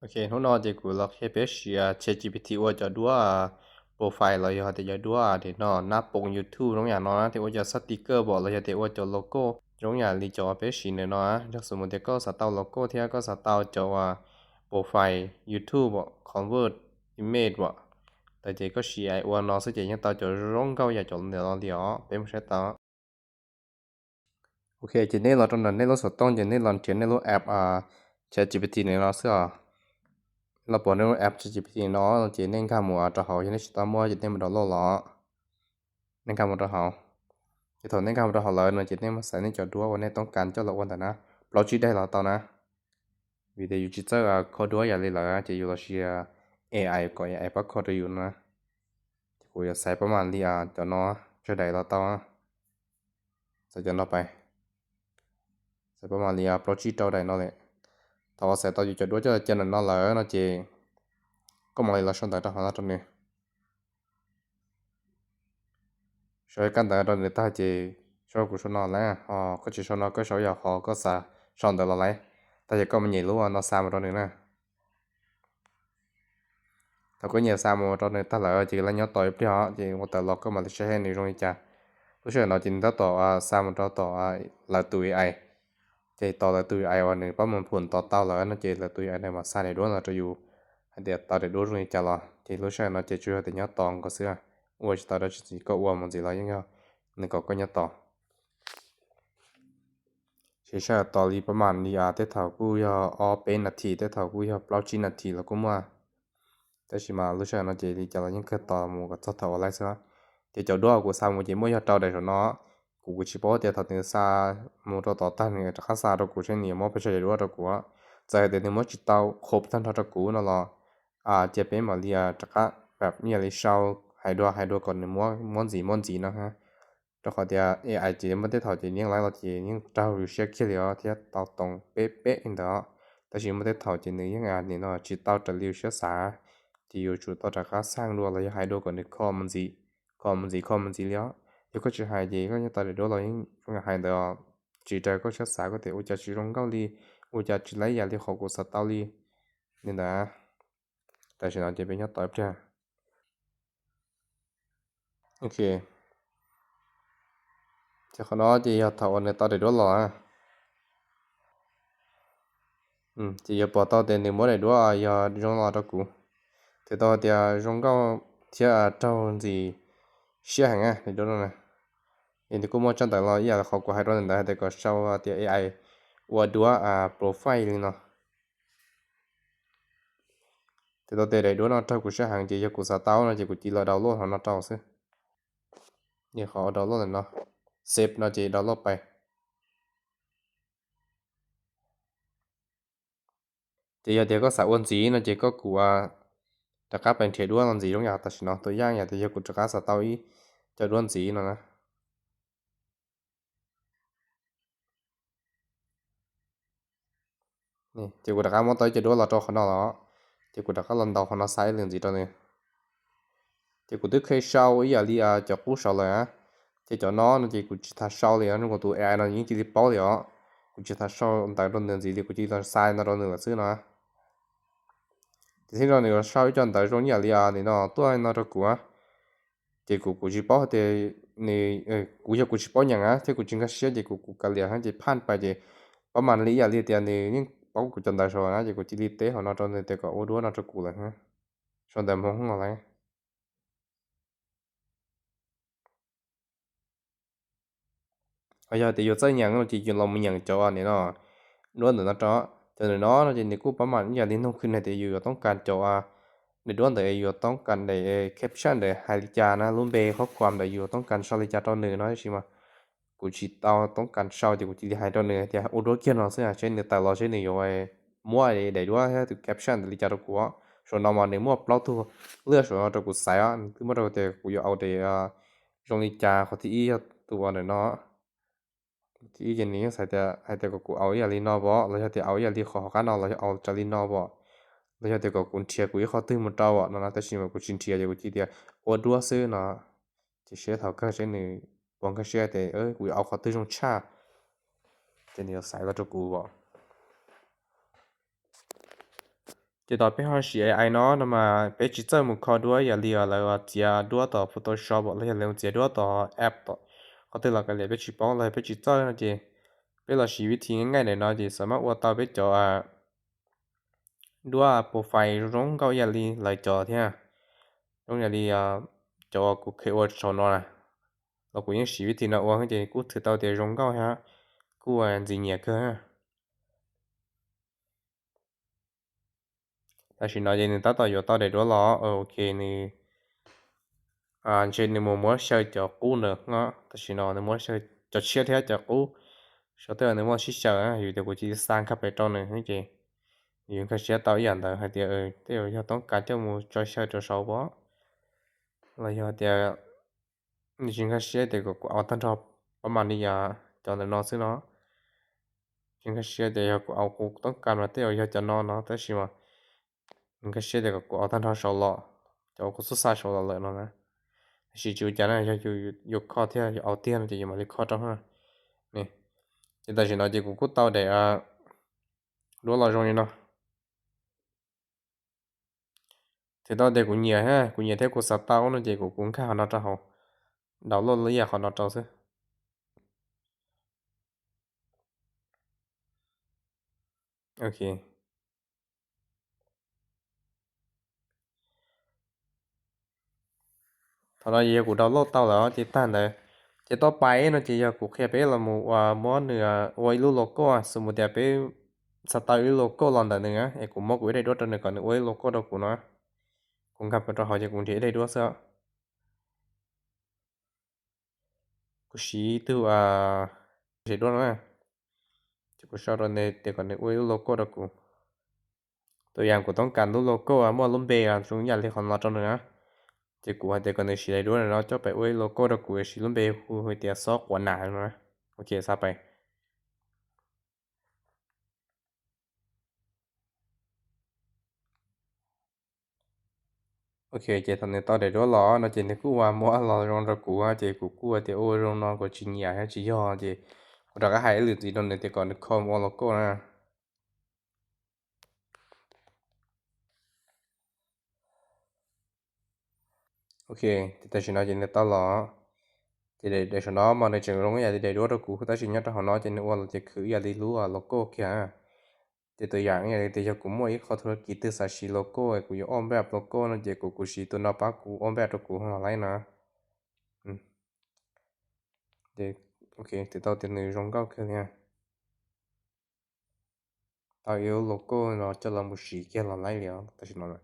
Ok, hnub no ces kuv los qhia peb siv ChatGPT ua cov duab profile los yog tias cov duab nim no nab poos YouTube zoo yam no na, thiab ua cov sticker pom los yog tias ua cov logo zoo yam li cov peb siv ntawm no. Yog xws mus tias koj xav tau logo thiab koj xav tau cov profile YouTube, convert image pom, ces koj siv AI ua no xwb ces yeej tau cov zoo nkauj yam cov ntawm no li os. Peb mus saib tau. Ok, ces nej los rau ntawm nej lub xov tooj ces nej los nrhiav nej lub app ChatGPT ntawm no xwb os. Los pom nej lub app ChatGPT no ces nej nkag mus rau hauv, yog nej tsis tau muaj ces nej mus download los. Nej nkag mus rau hauv. Ces thaum nej nkag mus rau hauv lawm no ces nej mus xaiv nej cov duab uas nej toob kas coj los ua ntawm na, plaub tsib daim los tau na. Vim tias yus tsis txawj kho duab yam li lawm ces yus los sis AI kom AI pab kho rau yus no na. Ces kuv yuav xaiv pab mam li cov no, tsawg daim los tau. Xaiv cov no pais. Xaiv pab mam li plaub tsib rau daim no lawm. Thaum uas xaiv tau yus cov duab coj los cia ntawm no lawm no ces koj mam li los sau ntawv rau hauv no rau nws. Sau ib kab ntawv rau nws tag ces sau kuv sau no lawm, ho koj tsis sau no koj sau yam qhov koj xav sau ntawd los lawm. Tag ces koj mus nyem lub no xa mus rau nws na. Thaum koj nyem xa mus rau nws tag lawm ces lawv nyob tos ib pliag os, ces ua tawm los koj mam li saib nws zoo li cas. Lub sij hawm no ces nws tab tom xa mus rau tom lawv tus AI. Ces tos lawv tus AI uas nws pab mus phum tos tau lawm no ces lawv tus AI ntawd mam xa daim duab no rau yus hais tias tau daim duab zoo li cas los. Ces lub sij hawm no ces tsuas yog tias nyob tos nkaus xwb, ua tsis tau dab tsi, koj ua mus ntxiv los yeej yog nws kom koj nyob tos. Ces sij hawm tos li pab mam li tej thaum kuj yog ob peb nas this, tej thaum kuj yog plaub tsib nas this los kuj muaj. Tab sis mas lub sij hawm no ces li cas los yeej kawg tos mus kom txog thaum ua laib xwb. Ces cov duab kuv xa mus ces muaj yog rau daim saum no. Kuv kuv tsis paub tias thaum nws xa mus rau tom tag nws rov qab xa rau kuv seb nws yuav muab pes tsawg daim duab rau kuv. Txawm hais tias nws muab tsis tau qhuav tag nrho rau kuv no los cia peb mam li rov qab pab ib yam li sau, hais dua hais dua kom nws muab muab ntxiv muab ntxiv no. Rau qhov tias AI ces muaj tej thaum ces yeej laib los ces yeej raug yus siab kiag li os thiab tau too peb peb li ntawd. Tab sis muaj tej thaum ces nws yeej nim no tsis tau raws li yus siab xav, ces yuav tsum tau rov qab xaj dua los yog hais dua kom nws kho mus ntxiv, kho mus ntxiv kho mus ntxiv li os. Yog koj tsis hais ces koj nyob tau daim duab los yeej zoo hais ntawd, tsis raws koj siab xav, koj tias ua cas tsis zoo nkauj li, ua cas tsis laib yam li qhov kuv xav tau li, li ntawd. Tam sim no ces peb nyob tos ib pliag. Ok, ces qhov no ces yog thaum uas nws tau daim duab los. Ces yuav pom tau tias nws muab daim duab yog zoo los rau kuv, thiaj tau tias zoo nkauj thiab raug ntxim siab heev daim duab no. Es nws kuj muaj tsab ntawv los ib yam li qhov kuv hais rau ntawd hais tias kom sau tias AI ua duab profile li no. Ces tau tias daim duab no raug kuv siab heev ces yog kuv xav tau no ces kuv cia li download hauv no rau xwb. Qhov download no, save no ces download pais. Ces yog tias koj xav ua ntxiv no ces koj kuj rov qab pais nrhiav duab los ntxiv zoo yam tam sim no. Tus yam yog tias yog kuv rov qab xav tau ib co duab ntxiv no na. Ces kuv rov qab muab tau ib co duab los rau qhov no los, ces kuv rov qab los ntaus qhov no xa ib lwm ntxiv rau nws. Ces kuv twb kheev sau ib yam li cov qub saud lawm, ces cov no no ces kuv tsis tham sau li, zoo nkaus tus AI no yeej cia li paub li os. Kuv tsis tham sau ntawv rau nws ntxiv li, kuv cia li los xa no rau nws lawm xwb no. Ces thiaj rau nws sau ib co ntawv zoo ib yam li nim no tuaj no rau kuv. Ces kuv kuv tsis paub tias nws, kuv yog kuv tsis paub nyeem na thiab kuv tsis nkag siab ces kuv kuv kav liam ces phaj pais ces pab mam li ib yam li tias nws yeej paub kuv cov ntawv saud na ces kuv cia li teb hauv no rau nws tias kom ua duab no rau kuv lawm. Sau ntawv Hmoob no lawm. Ho yog tias yus txawj nyeem no ces yus los mus nyeem cov nim no duab ntawm no rau. Cov ntawm no no ces nws kuj pab mam ib yam li noog khwb na tias yus yuav toob kas cov daim duab ntawd, yus yuav toob kas daim caption ntawd hais li cas na, lub npe qhob khuam ntawd yus yuav toob kas sau li cas rau nws no, tab sis mas kuv tsis tau toob kas sau ces kuv cia li hais rau nws tias ua duab kiag no xwb, seb nws tawm los seb nws yuav muab daim duab thiab tus caption ntawd li cas rau kuv. Saum no mas nws muaj plaub tug lwaj saum no rau kuv xaiv os, nws twb muab rau tias kuv yuav au daim zoo li cas. Qhov thib ib yog tus uas ntawm no. Thib ib ces nws yeej xaiv tias hais tias kom kuv au ib yam li no pom, los yog tias au ib yam li qhov hauv qab no, los yog au raws li no pom, los yog tias kom kuv nrhiav kuv ib qho twg mus rau no na, tab sis mas kuv tsis nrhiav ces kuv cia tias ua duab xwb no. Ces seb thaum kawg seb nws puas nkag siab tias kuv yuav au qhov twg zoo tshaj, ces nws yuav xaiv los rau kuv pom. Ces thaum peb ho siv A I no no mas peb tsis txawj mus kho duab ib yam li lawv txiav duab tom Photoshop los yog lawv txiav duab tom app tom qhov twg los kav liam, peb tsis paub los peb tsis txawj no ces peb los siv vib thi nqaij nqaij ntawm no ces xav mas ua tau peb cov duab profile zoo zoo nkauj ib yam li lawv cov thiab, zoo ib yam li cov kuv kheev ua saum no na, los kuv yeej siv vib thi no ua ces kuj thwm tau tias zoo nkauj thiab kuj ntxim nyiam kawg. Tam sim no ces nws tab tom yuav tau daim duab los, ok, nws ntshe nws mus muab xyaw cov qub ntawd no, tam sim no nws muab xyaw cov tshiab thiab cov qub, saum tej uas nws muaj sib xyaw, yus tias kuv cia li xa nkag pem rau nws ces nws yuav nkag siab tau ib yam ntawd hais tias tej zaum yog toob kas coj mus tso xyaw rau saud pom, los yog tias nws tsis nkag siab tias kom kuv au tag nrho pab mam li cov ntawm no xwb no. Tsis nkag siab tias yog kuv au kuv toob kas mas tej zaum yog cov no no tab sis mas nws nkag siab tias kom kuv au tag nrho saud los, cov kuv xub xa saud los lawm no na. Tab sis tsis ua cas na, yog yus yuav kho thiab yus au tiag no ces yus mam li kho rau na. Ces tam sim no ces kuv kuj tau daim duab los zoo li no. Thwm tau tias kuv nyiam, kuv nyiam thiab kuv xav tau no ces kuv kuv nkag qhov no rau hauv, download ib yam qhov no rau xwb. Ok. Thaum no yog kuv download tau lawm ces tag ntawd, ces toj pais no ces yog kuv qhia peb los mus ua muab nws ua ib lub logo, xws mus tias peb xav tau ib lub logo los ntawm nws es kuv muab kuv ib daim duab rau nws kom nws ua ib logo rau kuv no. Kuv nkag rau hauv ces kuv nrhiav ib daim duab xwb. Kuv siv tus nrhiav duab no, ces kuv sau rau nws tias kom nws ua ib lub logo rau kuv. Tus yam kuv toob kas lub logo muaj lub npe zoo ib yam li qhov no rau nws na, ces kuv hais tias kom nws siv daim duab no coj pais ua ib logo rau kuv, siv lub npe hu hais tias Xob Quav Nas no. Ok, xa pais. Ok, ces thaum nws tau daim duab los no ces nws kuj ua muab los zoo rau kuv, ces kuv kuj tias ua zoo no kuv tsis nyiam thiab tsis yog, ces kuv rov qab hais ib lwm ntxiv rau nws tias kom nws kho mus ua logo na. Ok, ces tam sim no ces nws tau los, ces daim saum no mas nws tseem zoo ib yam li daim duab rau kuv, tab sis nyob rau hauv no ces nws ua los ces khwv ib yam li lub logo kiag. Ces tus yam ib yam li tias yog kuv muaj ib qho thu kiv twg xav siv logo es kuv yuav ua npaj logo no ces kuv kuv siv tus no pab kuv ua npaj rau kuv los laib no. Ok, twb tau tias nws zoo nkauj kawg li. Tau ib lub logo no coj los mus siv kiag los laib li tam sim no.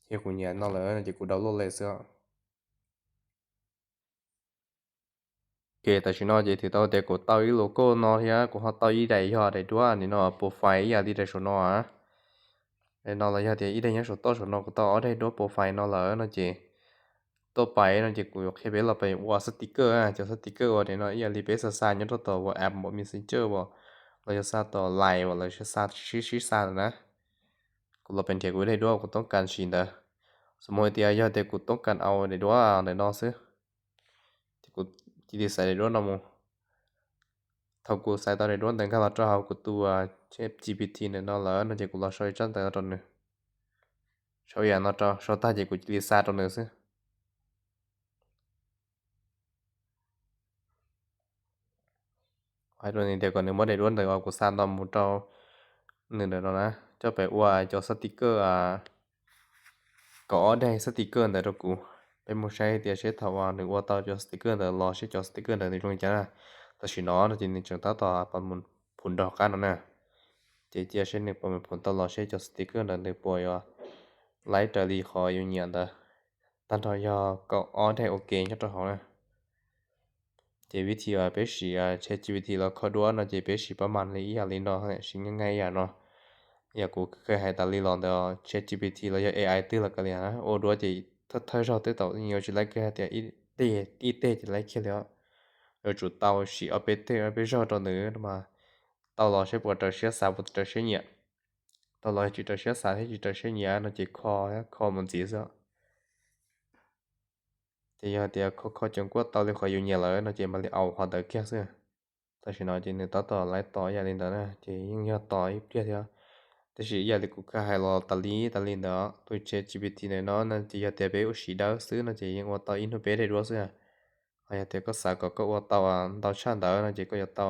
Yog kuv nyiam no lawm no ces kuv download li xwb. Ok, tam sim no ces twb tau tias kuv tau ib logo no thiab kuv ho tau ib daim yog daim duab nim no profile ib yam li daim saum no. Daim no los yog tias ib daim nyob saum toj saum no, kuv tau ob daim duab profile no lawm no ces tuaj pais no ces kuv yuav qhia peb los pem ua sticker, cov sticker uas daim no ib yam li peb xa xa nyob rau tom WhatsApp, Messenger los yog xa tom Line los yog xa sib sib xa ntawd na. Kuv los pem nrhiav kuv ib daim duab kuv toob kas siv ntawd. Xws mus hais tias yog tias kuv toob kas au daim duab ntawm no xwb, ces kuv cia li xaiv daim duab no mus. Thaum kuv xaiv tau daim duab ntawd nkag los rau hauv kuv tus ChatGPT ntawm no lawm no ces kuv los sau ib tsab ntawv rau nws, sau ib yam no rau, sau tag ces kuv cia li xa rau nws xwb. Hais rau nws tias kom nws muab daim duab ntawd uas kuv xa no mus rau nws ntawm no na, coj pem ua cov sticker, kaum ob daim sticker ntawd rau kuv. Peb mus saib tias seb thaum uas nws ua tau cov sticker ntawd los seb cov sticker ntawd nws zoo li cas na. Tam sim no no ces nws tseem tab tom pab mus phum nrog qab no na. Ces cia seb nws puas mus phum tau los seb cov sticker ntawd nws puas yuav laib raws li qhov yus nyiam ntawd. Tag nrho yog kaum ob daim ua ke nyob rau hauv na. Ces vib thi uas peb siv ChatGPT los kho duab no ces peb siv pab mam li ib yam li no, siv nqaij nqaij ib yam no. Yam kuv kheev hais tas li los ntawd, ChatGPT los yog AI twg los kav liam, ua duab ces thawj thawj zaug tej thaum yuav tsis laib kiag hais tias ib teg ces laib kiag li os. Yuav tsum tau siv ob peb teg ob peb zaug rau nws mas tau los seb puas raws siab xav puas raws siab nyiam. Tau los tsis raws siab xav thiab tsis raws siab nyiam no ces kho, kho mus ntxiv xwb. Ces yog tias kho kho ceev kuaj tau li qhov yus nyiam lawm no ces mam li au qhov ntawd kiag xwb. Tam sim no ces nws tab tom laib tos ib yam li ntawd na, ces yeej yog tos ib pliag thiab. Tab sis ib yam li kuv kawg hais los tas li tas li ntawd, tus ChatGPT ntawm no no ces yog tias peb ua siv dawb xwb no ces yeej ua tau ib hnub peb daim duab xwb. Ho yog tias koj xav kom koj ua tau ntau tshaj ntawd no ces koj yuav tau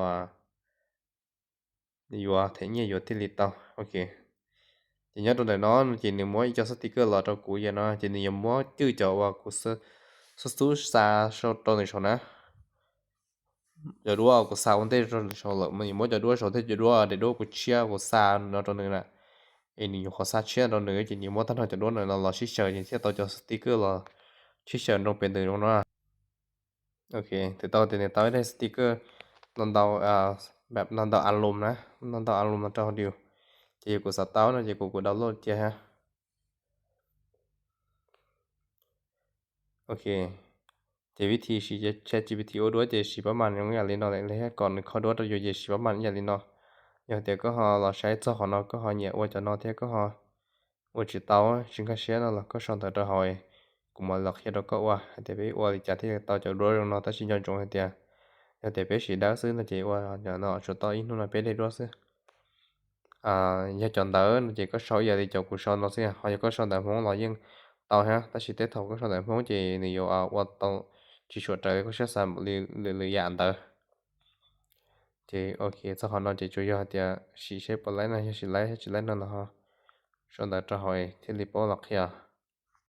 yuav them nyiaj yuav thiaj li tau. Ok, ces nyob rau ntawm no no ces nws muab ib co xab ti kawj los rau kuv yam no ces nws yuav muab cwj cov uas kuv xub xub xa rau nws saum na. Cov duab kuv xa ua ntej rau nws saum lawm mas nws muab cov duab saum thiab cov duab daim duab kuv tshiab kuv xa no rau nws na. Es nws nyuam qhuav xa tshiab rau nws ces nws muab tag nrho cov duab no los sib xyaw ces thiaj tau cov xab ti kawj los sib xyaw nroo pem ntawm zoo no. Ok, twb tau tias nws tau ib daim xab ti kawj no ntau, ntau ntau a lum na, no ntau a lum no rau hauv diu. Ces yog kuv xav tau no ces kuv kuv download cia ha. Ok, ces vib thi siv ChatGPT ua duab ces siv pab mam ib yam li no lawm, thiab kom nws kho duab rau yus ces siv pab mam ib yam li no. Yog tias koj ho los saib txog qhov no koj ho nyiam ua cov no thiab koj ho ua tsis tau tsis nkag siab no los koj sau ntawv rau hauv, kuv mam los qhia rau koj ua hais tias peb ua li cas thiaj tau cov duab zoo no. Tab sis nco ntsoov hais tias yog tias peb siv dawb xwb no ces ua no tsuas tau ib hnub no peb daim duab xwb. Yog cov ntawv no ces koj sau ib yam li cov kuv sau no xwb, ho yog koj sau ntawv Hmoob los yeej tau thiab, tab sis tej thaum koj sau ntawv Hmoob ces nws yuav ua tau tsis tshua raws koj siab xav li lwm yam ntawd. Ces ok, txog qhov no ces tsuas yog hais tias sim seb puas laib no, yog sim laib thiab tsis laib no los ho sau ntawv rau hauv thiaj li paub los qhia.